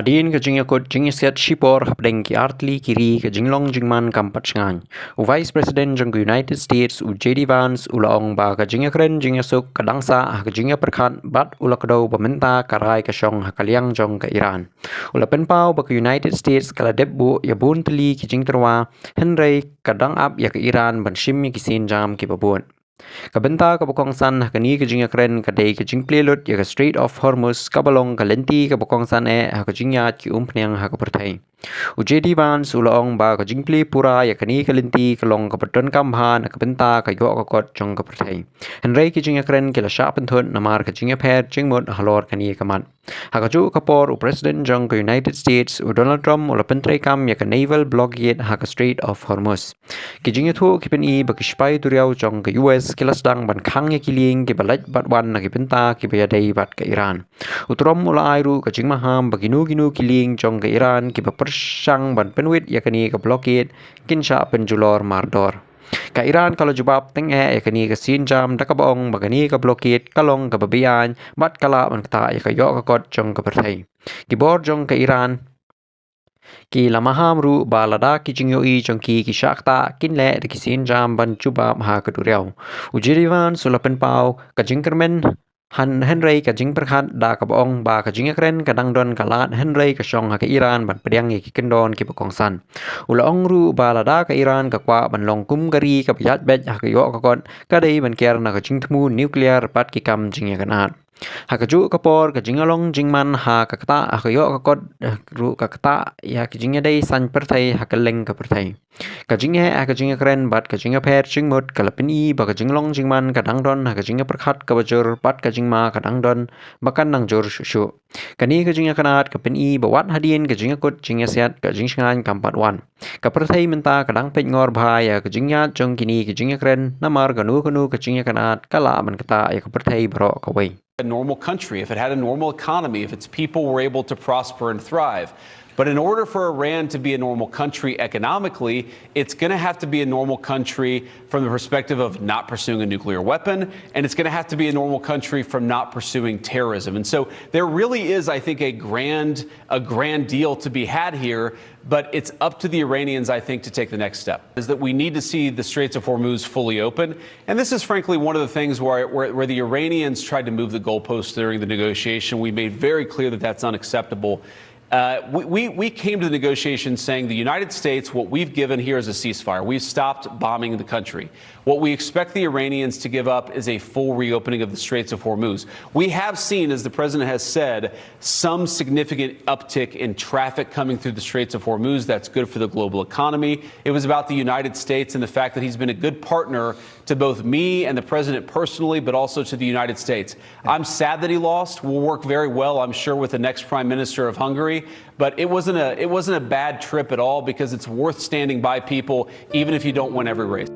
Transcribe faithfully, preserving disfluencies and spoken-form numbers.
Hadien ka jingïakut jingïasiat shipor hapdeng ki artylli ki ri, ka jinglong jingman kam pat shngaiñ. U Vice President jong ka United States, u J D Vance, u la ong ba ka jingïakren jingïasuk ka dang sah ha ka jingïapyrkhat, bad u la kdew ba mynta ka rai ka shong ha ka liang jong ka Iran. U la pynpaw ba ka United States ka la dep buh ïa bun tylli ki jingtyrwa, hynrei ka dang ap ïa ka Iran ban shim ïa ki sienjam kiba bud. Ka bynta kaba kongsan ha kane ka jingïakren ka dei ka jingplie lut ïa ka Strait of Hormuz, kaba long ka lynti kaba kongsan eh ha ka jingïaid ki umphniang ha ka pyrthei. U J D Vance u la ong ba ka jingplie pura ïa kane ka lynti ka long kaba donkam bha na ka bynta ka ïoh ka kot jong ka pyrthei. Hynrei ki jingïakren ki la shah pynthut namar ka jingïapher jingmut halor kane ka mat. Ha kajuh ka por, u President jong ka United States, u Donald Trump, u la pyntreikam ïa ka naval blockade ha ka Strait of Hormuz. Ki jingïathuh ki pyni ba ki shipai duriaw jong ka U S ki la sdang ban khang ïa ki lieng kiba leit bad wan na ki bynta kiba ïadei bad ka Iran. U Trump u la ai ruh ka jingmaham ba kino kino ki lieng jong ka Iran kiba pyrshang ban pynwit ïa kane ka blockade kin shah pynjulor mardor. Ka Iran ka la jubab teng eh ïa kane ka sienjam da kaba ong ba kane ka blockade ka long kaba beaiñ bad ka lah ban ktah ïa ka ïoh ka kot jong ka pyrthei. Ki bor jong ka Iran ki la maham ruh ba lada ki jingïohi jong ki ki shah ktah, kin leh da ki sienjam ban jubab ha ka duriaw. U J D Vance u la pynpaw ka jingkyrmen, hynrei ka jingpyrkhat da kaba ong ba ka jingïakren ka dang don ka lad, hynrei ka shong ha ka Iran ban pdiang ïa ki kyndon kiba kongsan. U la ong ruh ba lada ka Iran ka kwah ban long kum ka ri kaba ïaid beit ha ka ïoh ka kot, ka dei ban kiar na ka jingthmu nuclear bad ki kam jingïakynad. Ha kajuh ka por, ka jinglong jingman ha ka ktah ha ka ïoh ka kot, eh, ruh ka ktah ïa ka jingïadei saiñ pyrthei ha kylleng ka pyrthei. Ka jingeh ha ka jingïakren bad ka jingïapher jingmut ka la pyni ba ka jinglong jingman ka dang don ha ka jingïapyrkhat kaba jur bad ka jingma ka dang don ba kan nang jur shuh shuh. Kane ka jingïakynad ka pyni ba wat hadien ka jingïakut jingïasiat ka jingshngaiñ kam pat wan. Ka pyrthei mynta ka dang peit ngor bha ïa ka jingïaid jong kine ka jingïakren, namar kano kano ka jingïakynad ka lah ban ktah ïa ka pyrthei baroh kawei. A normal country, if it had a normal economy, if its people were able to prosper and thrive. But in order for Iran to be a normal country economically, it's going to have to be a normal country from the perspective of not pursuing a nuclear weapon, and it's going to have to be a normal country from not pursuing terrorism. And so there really is, I think, a grand, a grand deal to be had here. But it's up to the Iranians, I think, to take the next step, is that we need to see the Straits of Hormuz fully open. And this is, frankly, one of the things where, where, where the Iranians tried to move the goalposts during the negotiation. We made very clear that that's unacceptable. Uh, we, we, we came to the negotiation saying the United States, what we've given here is a ceasefire. We've stopped bombing the country. What we expect the Iranians to give up is a full reopening of the Straits of Hormuz. We have seen, as the president has said, some significant uptick in traffic coming through the Straits of Hormuz. That's good for the global economy. It was about the United States and the fact that he's been a good partner to both me and the president personally, but also to the United States. I'm sad that he lost. We'll work very well, I'm sure, with the next prime minister of Hungary. But it wasn't a, it wasn't a bad trip at all, because it's worth standing by people, even if you don't win every race.